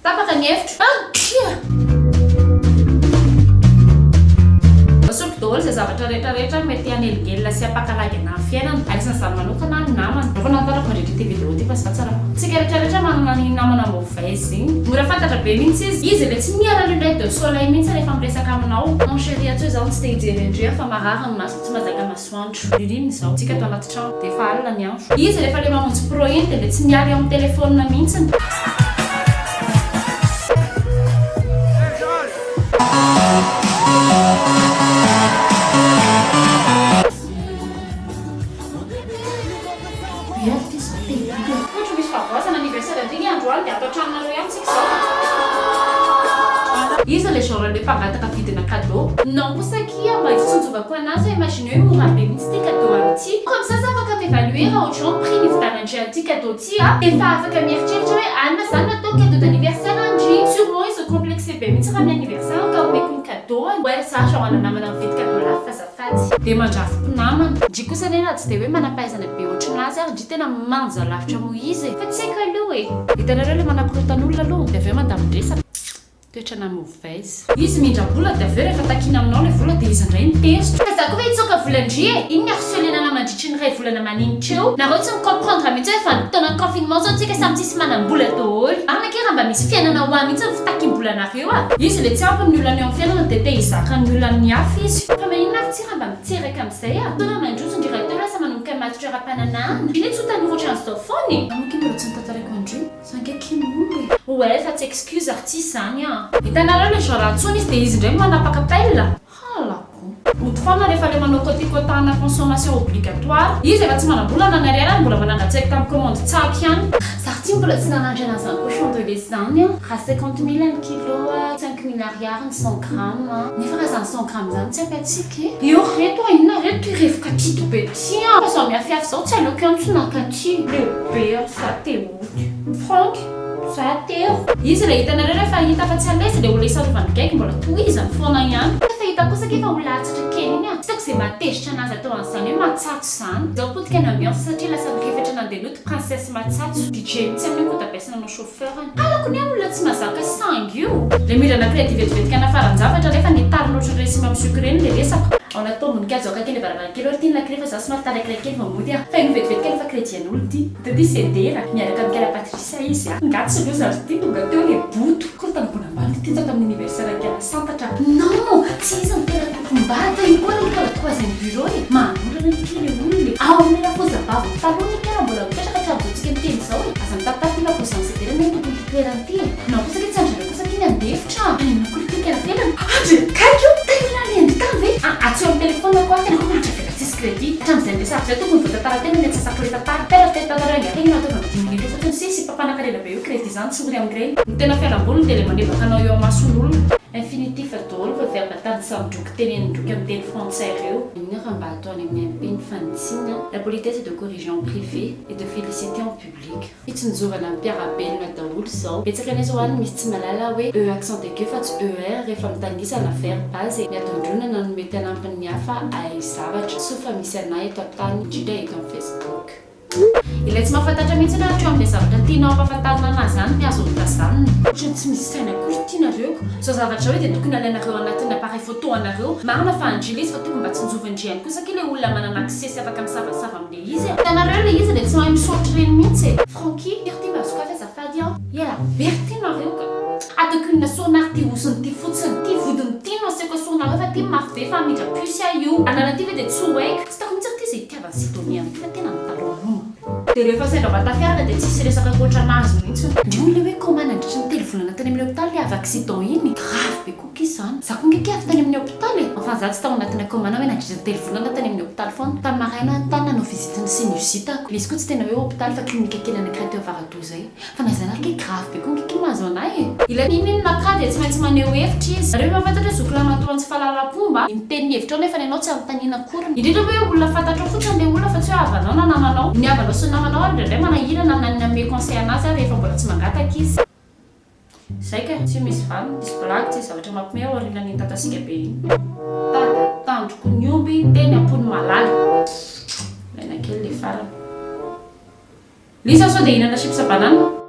Tapaka ny hevitro. Ah! Tsia! Asoriko daholo izay zavatra rehetra rehetra mety hanelingelina sy hampakalagy anah amin'ny fiainana. Anisan'izany manokana ny namana. Efa nantarako mandritra ity vidéo ity fa za tsara. Tsika rehetra rehetra manana ny namana mauvaise iny. Mora fantatra be mihitsy izy. Izy ilay tsy miala lunette de soleil mihitsy rehefa miresaka aminao. Mon chéri atsy hoe zaho tsy te hijery an-dry aho fa marary ny masoko tsy mahazaka masoandro. Ririnina izao. Tsika ato anaty trano. Dia efa alina ny andro. Izy rehefa le mamonjy pro iny dia le tsy miala eo amin'ny telephone mihitsiny. Be ary ity zao te hody e. Ohatra misy fahavoazana anniversaire ndry nge androany dia ato an-tranonareo ihany tsika izao. Iza le genre le mpangataka vidina cadeau? Non kosa akia mba hitsinjovako anazy hoe imagine hoe mora be mihitsy ity cadeau an'ity. Comme ça za afaka mi-evaluer raha ohatran'ny prix nividanandry an'ity cadeau ty a. Efa afaka mieritreritra hoe anona zany no atao cadeau d'anniversaire andry. Surement izy complexé be mihitsy raha mi-anniversaire ka omeko ny cadeau-ny. Ouais za genre namana mividy cadeau lafo fa Azafady. Dia mandrafi-pinamana. Ndry kosa anie raha tsy dia hoe manam-pahaizana be ohatrin'azy ary ndry tena manja lavitra noho izy e! Fa tsy haiko aloha e! Hitanareo ilay manakorotan'olona aloha dia avy eo mandamin-dresaka. Toetrana mauvaise. Izy mindram-bola dia avy eo rehefa takiana aminao ilay vola dia izy indray no tezitra. Fa za koa ve hitsoaka vola ndry e! Inn ny harceler-na anah mandritry ny iray volana maninitra eo? Nareo tsy mi-comprendre mihitsy hoe vanim-potoanan'ny confinement zao tsika samy tsisy manam-bola daholo. Marina akia raha mba misy fiainana ho ahy mihitsy ny fitakiam-bolanareo. Eo a! Izy le tsy ampy ny olana eo amin'ny fiainana dia te hizaka ny olan'ny hafa izy. Fa maninona ary tsy raha mba mitseraka amin'izay a! Taona mandroso ndry rahateo lasa manomboka matotra ara-pananahana. Ndry ne tsy ho tanora ohatran'izao foana e! Aoka mbola tsy notantaraiko an-dry za ange akia ny omby e! Ouais fa tsy excuse ary tsisy zany an! Hitanareo le genre antsoina izy dia izy indray no manapaka pelle? Halako. Mody foana rehefa le manao quoti-quota-na consommation obligatoire. Izy efa tsy manam-bola na ny ariary ary mbola manangan-tsaiko tamin'ny commande tsako ihany. Za ty mbola tsy nanandrana an'izany cochon de lait zany an! Raha 50 mille ny kilo a, 5 mille ariary ny 100 grammes a! Nefa raha zany 100 grammes zany tsy ampy antsika e! Eo ry reto a, inona ry reto ty revoka tito be ty an! Fa zao miafiafy zao tsy aleoko ihany tsy naka aty! Leo be aho za te hody. Franck, Za teo. Izy ilay hitanareo rehefa hita fa tsy à l'aise ilay olona isarovany gaigy mbola tohizany foana ihany. Efa hita kosa akia fa olona hatsatra kely iny ah. Tsy hitako izay mahatezitra anazy atao an'izany hoe matsatso izany. Izao potika ny ambiance satria lasa nirifatra nandeha nody princesse matsatso. DJ mihitsy amin'io kodabaisa nanao chauffeur-ny. Halako ny ahy olona tsy mahazaka sangy io. Ilay mirana crédit vetivetika hanafaran-javatra nefa nitarina ohatran'ireny sy mamy sucre ireny ilay resaka. Ao anaty tombon-kazo akaiky ilay varavarankely eo ry ty ny lakile fa za somary taraikiray kely vao mody ah. Fa ino vetivety kely fa crédit an'olona ity. Tety Sedera, miaraka amin'i Kala Patricia izy a! Nga tsy loza ry ty tonga teo le boto! Korontana ambony ambany ity tato amin'ny anniversaire an'i Kala Santatra! Non! Tsy izy no tena tompom-bady fa io koa anie mbola troisième bureau e! Manorana anie kay le olona e! Ao amin'ilay rafozam-baviny taloha anie kay raha mbola mipetraka hatramin'izao tsika miteny izao e! Aza mitapitapy ity rafozan'i Sedera anie no tompon'ity toerana ity e! Non kosa kay tsy andry kosa kay ny handefitra a! Inona koa ry ty Kala Felana? Andry akaiky io! Tena lendry tany ve? Aa tsy eo amin'ny telephone-ko aho tena koa mahantra vela tsisy crédit. Hatramin'izay niresahako izay tokony voatantara tena ny antsasak'ilay tantara. Tena te tantara haingana tegna ataovy amin'ny dimy minitra eo fotsiny sisy mpampanakarena be io crédit izany tsy ory amin'ireny. Ny tena fialamboliny dia ilay manebaka anao eo imason'olona. Infinitif daholo ireo verbe tany samy droky tenenin-droky amin'ny teny frantsay ireo. Inona raha mba atao any amin'ny MP ny fanitsiana? La politesse est de corriger en privé et de féliciter en public. Fitsinjovana ny mpiara-belona daholo izao. Betsaka anie zao any misy tsy mahalala hoe e accent aigu fa tsy er rehefa mitanisa na verbe aza e. Ny adondronana no mety hanampy ny hafa hahay zavatra. Soa fa misy anah eto an-tany, indrindra eto amin'ny Facebook. Ilay tsy mahafantatra mihitsy aloha hatreo amin'ilay zavatra tianao hampafantarina anazy any ny azo hotazanina. Ohatran'ny tsy misy saina akory ity nareo ko. Zao zavatra zao dia tokony alainareo anatin'ny appareil photo anareo. Marina fa an-dry ilay izy fa tokony mba tsinjovin'dry ihany kosa akia ilay olona manana accès sy afaka misavasava amin'ilay Izy e! Hitanareo ilay izy ilay tsy mahay misaotra ireny mihitsy e! Francky, ery ty mba sokafy azafady an! Ela be ry ty nareo ka! Ataoko inona soa ary ty hosony ty fotsiny? Ty vodiny ty no aseko esorinareo fa ty mafy be fa hamindra puce aho io! Anareo ty ve dia tsy ho haiko? Tsy hitako mihitsy ry ty izay itiavan'i Sidonie an'ity fa tena mitaloloma. Dia rehefa sendra mba tafiaraka dia tsisy resaka ankoatran'azy mihitsy. Ndry hono ilay hoe coma nandritry ny 3 volana tany amin'ny hopitaly ilay avy accident iny? Grave be koa. Kis zany. Za koa nge kay avy tany amin'ny hôpitaly e! Enfin za tsy tao anatina coma na hoe nandritra ny 3 volana tany amin'ny hôpitaly foana. Tamin'ny maraina aho tany nanao visite ny sinusite ako. Ilay izy koa tsy tena hoe hôpitaly fa clinique kely anankiray teo Avaradoha zay. Fa na izany ary kay grave be koa nge kay mahazo anay e! Ilay n'inon'inona cas dia tsy maintsy maneho hevitra izy. Nareo mahafantatra hoe zoky lamatoa tsy fahalalam-pomba, ny miteny ny hevitrao nefa ny anao tsy anontaniana akoriny. Indrindra hoe olona fantatrao fotsiny ilay olona fa tsy hoe havanao na namanao. Ny havanao sy ny namanao ary indraindray manahirana na ny hanome conseil anazy ary rehefa mbola tsy mangataka izy. Zay ka, tsy misy vanona, tsisy blague, tsisy zavatra mampime ao aorianan'iny tatasika be iny. Tady tandroko ny omby teny am-pon'i Malala. Maina kely le farany. Lisa sao dia hihinana chips banane?